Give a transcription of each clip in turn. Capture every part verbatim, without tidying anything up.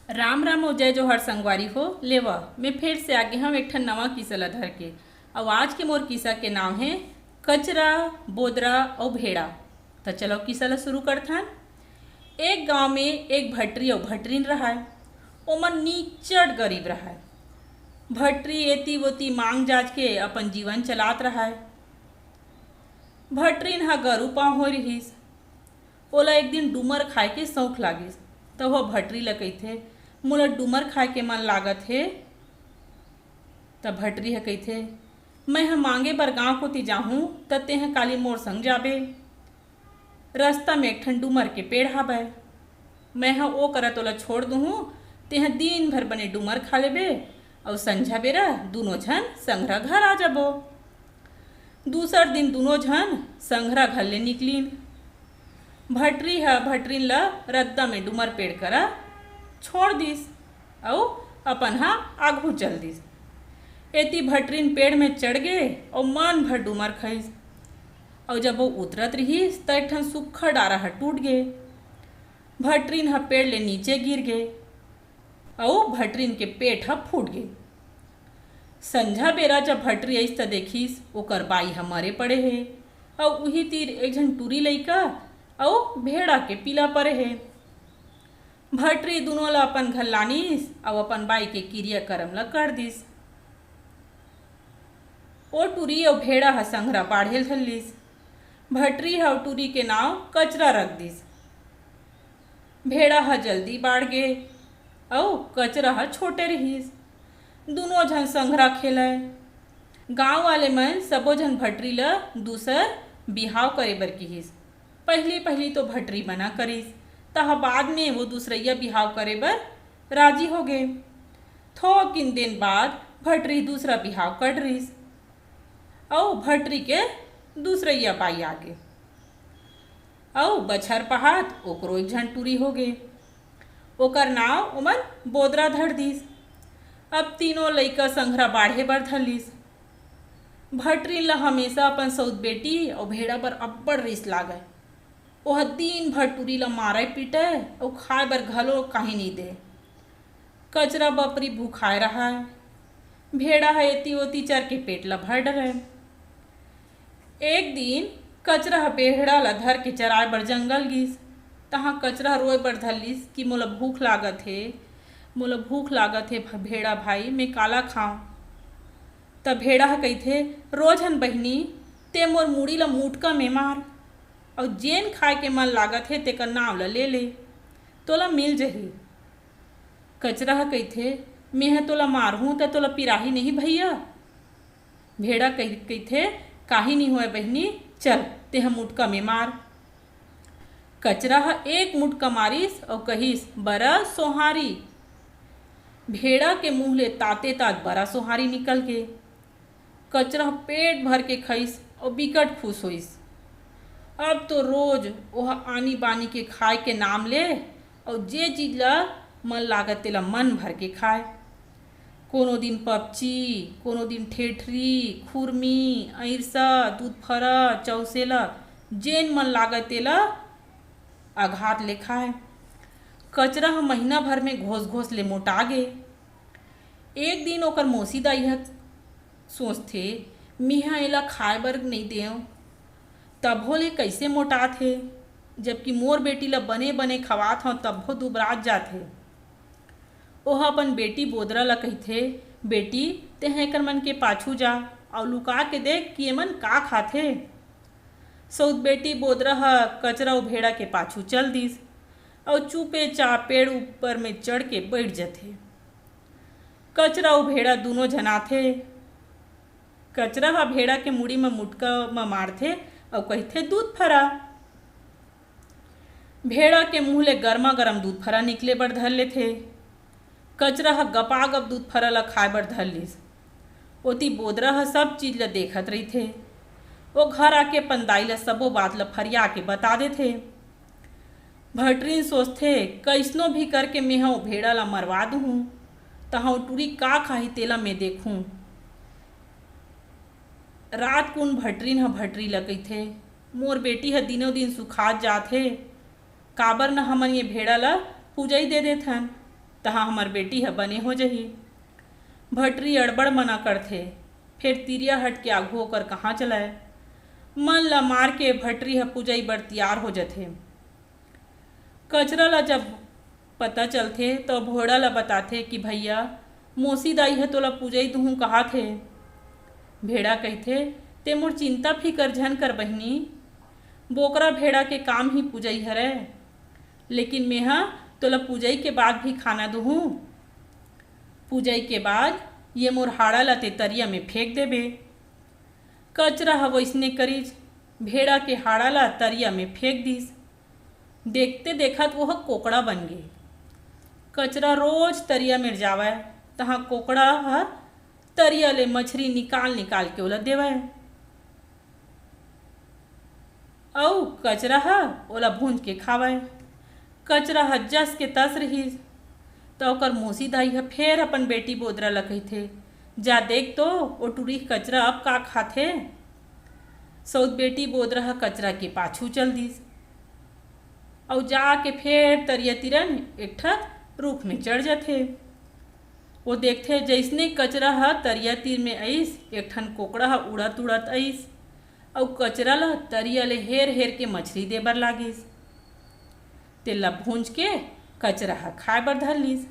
राम राम अउ जय जोहार संगवारी हो। लेवा, मैं फेर से आगे हंव एक ठन नवा किस्सा ला धर के। अउ आज के मोर किस्सा के नांव हे कचरा, बोदरा अउ भेड़ा। त चलो किस्सा ला शुरू करथन। एक गांव में एक भटरी अउ भटरीन रहय। ओमन निचट गरीब रहय। भटरी एती ओती मांग जांच के अपन जीवन चलात रहय। भटरीन ह गरू पांव होय रिहिस। ओला एक दिन डूमर खाए के शौक लागिस, त ओह भटरी ल कहिथे, "मोला डूमर खाए के मन लागत हे।" त भटरी ह कहिथे, "मैं ह मांगे बर गांव कोती जाहूं, त तेंह काली मोर संग जाबे। रस्ता में एक ठन डूमर के पेड़ हावय, मैं ह ओ करा तोला छोड़ दूहूं, तेंह दिन भर बने डूमर खा लेबे, अउ संझा बेरा दूनों झन संघरा घर आ जाबो।" दूसर दिन दूनों झन संघरा घर ले निकलिन। भटरी ह भटरीन ल रद्दा में डूमर पेड़ करा छोड़ दिस अउ अपन ह आघू चल दिस। एती भटरीन पेड़ में चढ़ गे अउ मन भर डूमर खइस। अउ जब वो उतरत रिहिस, त एक ठन सुक्खा डारा ह टूट गे। भटरीन ह पेड़ ले नीचे गिर गे अउ भटरीन के पेट ह फूट गे। संझा बेरा जब भटरी आइस, त देखिस, ओकर बाई ह मरे पड़े हे अउ उही तीर एक झन टूरी लइका अउ भेड़ा के पीला परे हे। भटरी दूनों ला अपन घर लानिस अउ अपन बाई के किरिया करम ला कर दिस। ओ टूरी अउ भेड़ा ह संघरा बाढ़े धर लिस। भटरी ह अउ टूरी के नांव कचरा रख दिस। भेड़ा ह जल्दी बाढ़ गे अउ कचरा ह छोटे रिहिस। दूनों झन संघरा खेलय। गांव वाले मन सबो झन भटरी ल दूसर बिहाव करे बर किहिस। पहिली पहिली तो भटरी मना करिस, तह बाद में वो दूसरइया बिहाव करे बर राजी हो गे। थोकिन दिन बाद भटरी दूसरा बिहाव कर रिस अउ भटरी के दूसरइया बाई आ गे अउ बछर पहात ओकरो एक झन टूरी हो गे। ओकर नांव ओमन बोदरा धर दिस। अब तीनों लइका संघरा बाढ़े बर धर लिस। भटरी ल हमेशा अपन सउत बेटी अउ भेड़ा बर अब्बड़ रिस लागय। ओह दिन भर टूरी ल मारय पीटय अउ खाए बर घलो काहीं नइ दे। कचरा बपरी भुखाए रहय। भेड़ा ह एती ओती चर के पेट ल भर डरय। एक दिन कचरा ह भेड़ा ल धर के चराए बर जंगल गिस। तहाँ कचरा ह रोए बर धर लिस कि मोला भूख लागत हे, मोला भूख लागत हे भ-, भेड़ा भाई, मैं काला खांव? त भेड़ा ह कहिथे, "रो झन बहिनी, ते मोर मुड़ी ल मुटका में मार, अउ जेन खाए के मन लागत हे, तेकर नांव ल ले ले, तोला मिल जही।" कचरा ह कहिथे, "मेंह तोला मारहूं, त तोला पिराही नहीं भइया?" भेड़ा कहि-, कहिथे, "काहीं नी होय बहिनी, चल, तेंह मुटका में मार।" कचरा ह एक मुटका मारिस अउ कहिस, "बरा सोहारी।" भेड़ा के मुंह ले ताते तात बरा सोहारी निकल गे। कचरा ह पेट भर के खइस अउ बिकट खुश होइस। अब तो रोज ओह आनी बानी के खाए के नाम ले अउ जे चीज ल मन लागत तेला मन भर के खाए। कोनो दिन पपची, कोनो दिन ठेठरी, खुरमी, अइरसा, दूधफरा, चौसेला, जेन मन लागय तेला अघात ले खाय। कचरा ह महीना भर में घोस घोस ले मोटा गे। एक दिन ओकर मौसी दाई ह सोचथे, "मेंह एला खाय बर नइ देंव, तभो ले कइसे मोटात हे, जबकि मोर बेटी ल बने बने खवात हंव, तभो दुबरात जात हे।" ओह अपन बेटी बोदरा ल कहिथे, "बेटी, तेंह एकर मन के पाछू जा अउ लुका के देख कि एमन का खाथे।" सउत बेटी बोदरा ह कचरा अउ भेड़ा के पाछू चल दिस अउ चुपे चाप पेड़ ऊपर में चढ़ के बइठ जथे। कचरा अउ भेड़ा दूनों झन आथे। कचरा ह भेड़ा के मुड़ी म मुटका म मारथे अउ कहिथे, "दूध फरा।" भेड़ा के मुंह ले गरमा गरम दूध फरा निकले बर धर लेथे। कचरा ह गपागप दूध फरा ल खाए बर धर लिस। ओती बोदरा ह सब चीज ल देखत रहिथे। ओ घर आके अपन दाई ल सबो बात ल फरिया के बता देथे। भटरीन सोचथे, "कइसनो भी करके मेंह ओ भेड़ा ल मरवा दूहूं, तहां ओ टूरी का खाही तेला में देखूं।" रात कुन भटरीन ह भटरी ल कहिथे, "मोर बेटी ह दिनों दिन सुखात जात हे, काबर न हमन ये भेड़ा ल पूजई दे देथन।" तहाँ हमर बेटी ह बने हो जही। भटरी अड़बड़ मना करथे, फेर तिरिया हट के आघू ओकर कहाँ चलय। मन ल मार के भटरी ह पुजई बर तियार हो जथे। कचरा ल जब पता चलथे, त भोड़ा ल बताथे कि भइया, मोसी दाई ह तोला पुजई दुहूँ कहाथे। भेड़ा कहिथे, "ते मोर चिंता फिकर झन कर बहिनी, बोकरा भेड़ा के काम ही पुजई हरय, लेकिन मेंह तोला पुजई के बाद भी खाना दुहूँ। पुजई के बाद ये मोर हाड़ा ल ते तरिया में फेंक देबे।" कचरा ह वइसने करिस, भेड़ा के हाड़ा ल तरिया में फेंक दिस। देखते देखत ओह कोकड़ा बन गे। कचरा रोज तरिया में जावय, तहाँ कोकड़ा ह तरिया ले मछरी निकाल निकाल के ओला देवय, अउ कचरा ह ओला भूंज के खावय। कचरा ह जस के तस रिहिस। त ओकर मोसी दाई ह फेर अपन बेटी बोदरा ल कहिथे, "जा देख तो, ओ टुरी कचरा अब का खाथे।" सउत बेटी बोदरा ह कचरा के पाछू चल दिस, अउ जाके फेर तरिया तीरन एक ठक रूख में चढ़ जथे। वो देखथे, जइसने कचरा ह तरिया तीर में अइस, एक ठन कोकड़ा ह उड़त उड़त अइस, अउ कचरा ल तरिया ले हेर हेर के मछरी दे बर लागिस। तेला भूंज के कचरा ह खाए बर धर लिस।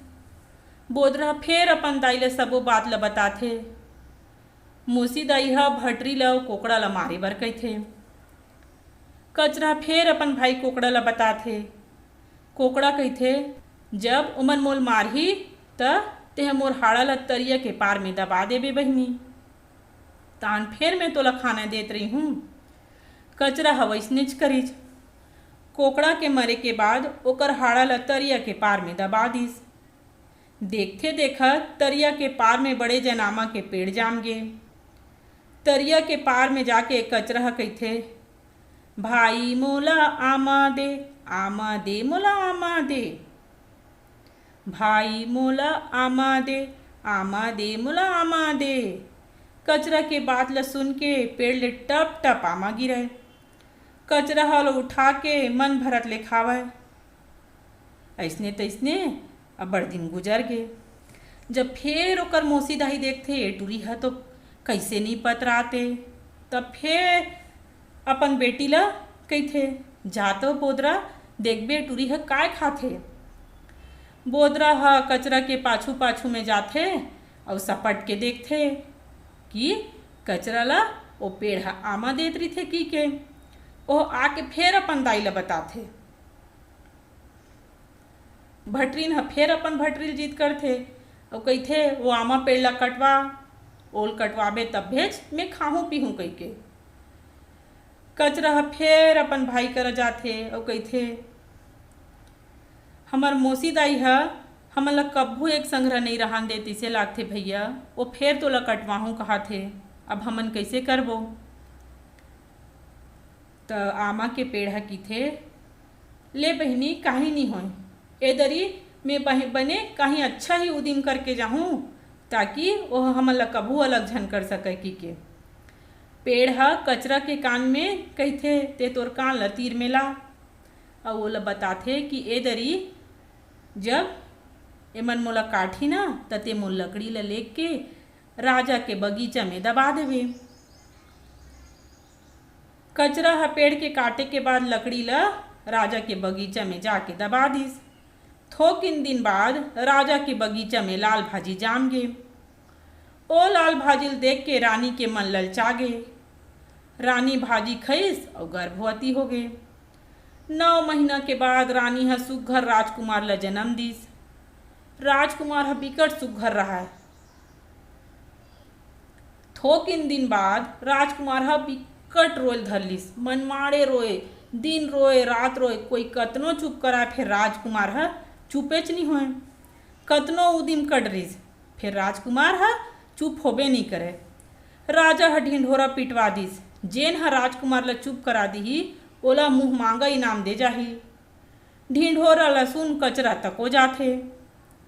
बोदरा ह फेर अपन दाई ल सबो बात ल बताथे। मोसी दाई ह भटरी ल अउ कोकड़ा ल मारे बर कहिथे। कचरा ह फेर अपन भाई कोकड़ा ल बताथे। कोकड़ा कहिथे, "जब ओमन मोल मारही, त तेह मोर हाड़ा ल तरिया के पार में दबा देबे बहिनी। तान फेर मैं तोला खाना देत रहिहूँ।" कचरा ह वइसनेच करिस। कोकड़ा के मरे के बाद ओकर हाड़ा ल तरिया के पार में दबा दिस। देखथे देखत तरिया के पार में बड़े जन आमा के पेड़ जाम गे। तरिया के पार में जाके कचरा ह कहिथे, "भाई मोला आमा दे, आमा दे मोला आमा दे। भाई मोला आमा दे, आमा दे मोला आमा दे।" कचरा के बात ल सुन के पेड़ ले टप टप आमा गिरय। कचरा ह ओला उठा के मन भरत ले खावय। अइसने तइसने अब्बड़ दिन गुजर गे। जब फेर ओकर मौसी दाई देखथे, ए टुरी ह तो कइसे नइ पतराते, तब फेर अपन बेटी ल कहिथे, "जा तो बोदरा, देखबे ए टुरी ह काय खाथे।" बोदरा ह कचरा के पाछू-पाछू में जाथे अउ सपट के देखथे कि कचरा ल ओ पेड़ ह आमा देत रहिथे कहिके। ओह आके फेर अपन दाई ल बताथे। भटरीन ह फेर अपन भटरी ल जिद करथे अउ कहिथे, "ओ आमा पेड़ ल कटवा, ओल कटवाबे तभेच में खाहूं पीहूं," कहिके। कचरा ह फेर अपन भाई करा जाथे अउ कहिथे, "हमर मौसी दाई ह हमन ल कभू एक संघरा नइ रहन दे तइसे लागथे भइया, ओ फेर तोला कटवाहूं कहाथे, अब हमन कइसे करबो?" त आमा के पेड़ ह किथे, "ले बहिनी, काही नी होय, ए दरी में बहे-, बने काही अच्छा ही उदिम करके जाहूं, ताकि ओह हमन ल कभू अलग झन कर सकय," कहिके। पेड़ ह कचरा के कान में कहिथे, "ते तोर कान ल तीर में ला," अउ ओला बताथे कि ए दरी जब एमन मोला काटही ना, त ते मोर लकड़ी ल लेके राजा के बगीचा में दबा देबे। कचरा ह पेड़ के काटे के बाद लकड़ी ल राजा के बगीचा में जाके दबा दिस। थोकिन दिन बाद राजा के बगीचा में लाल भाजी जाम गे। ओ लाल भाजी ल देख के रानी के मन ललचा गे। रानी भाजी खइस अउ गर्भवती हो गे। नौ महीना के बाद रानी ह सुग्घर राजकुमार ल जन्म दिस। राजकुमार ह बिकट सुग्घर रहय। थोकिन दिन बाद राजकुमार ह बिकट रोय ल धर लिस। मनमाड़े रोय, दिन रोय, रात रोय, कोई कतनो चुप कराय, फेर राजकुमार ह चुपेच नी होय। कतनो उदिम कर डरिस, फेर राजकुमार ह चुप होबे नी करय। राजा ह ढिंढोरा पिटवा दिस, "जेन ह राजकुमार ल चुप करा दिही, ओला मुंह मांगा इनाम दे जाही।" ढिंढोरा ल सुन कचरा तको जाथे,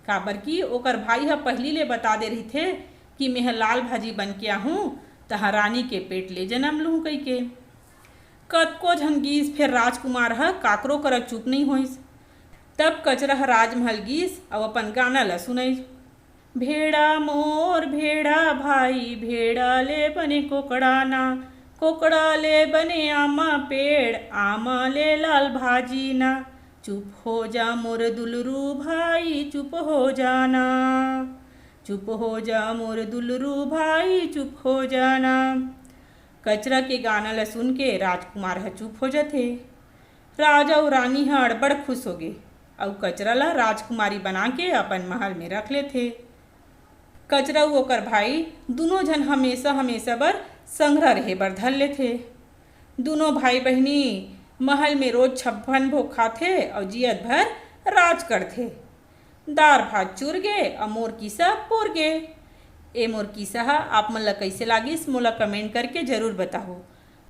काबर कि ओकर भाई ह पहिली ले बता दे रहिथे कि मेंह लाल भाजी बन के आहूं, तहां रानी के पेट ले जनम लूं कहिके। कतको झन गीस, फेर राजकुमार ह काकरो करा चुप नइ होइस। तब कचरा ह राजमहल गीस अउ अपन गाना ल सुनाइस। भेड़ा मोर भेड़ा भाई, भेड़ा ले बने कोकड़ा ना, कोकड़ा ले बने आमा पेड़, आमा ले लाल भाजी ना। चुप हो जा मोर दुलरू भाई, चुप हो जाना, चुप हो जा मोर दुलरू भाई, चुप हो जाना। कचरा के गाना ल सुन के राजकुमार ह चुप हो जथे। राजा अउ रानी ह अड़बड़ खुश होगे अउ कचरा ल राजकुमारी बना के अपन महल में रख लेथे। कचरा अउ ओकर भाई दुनों झन हमेशा हमेशा बर संघरा रहे बर धर लेथे। दुनों भाई बहिनी महल में रोज छप्पन भोग खाथे अउ जियत भर राज करथे। दार भात चुर गे अउ मोर किस्सा पुर गे। ए मोर किस्सा ह आप मन ल कइसे लागिस, मोला comment करके जरूर बताहू।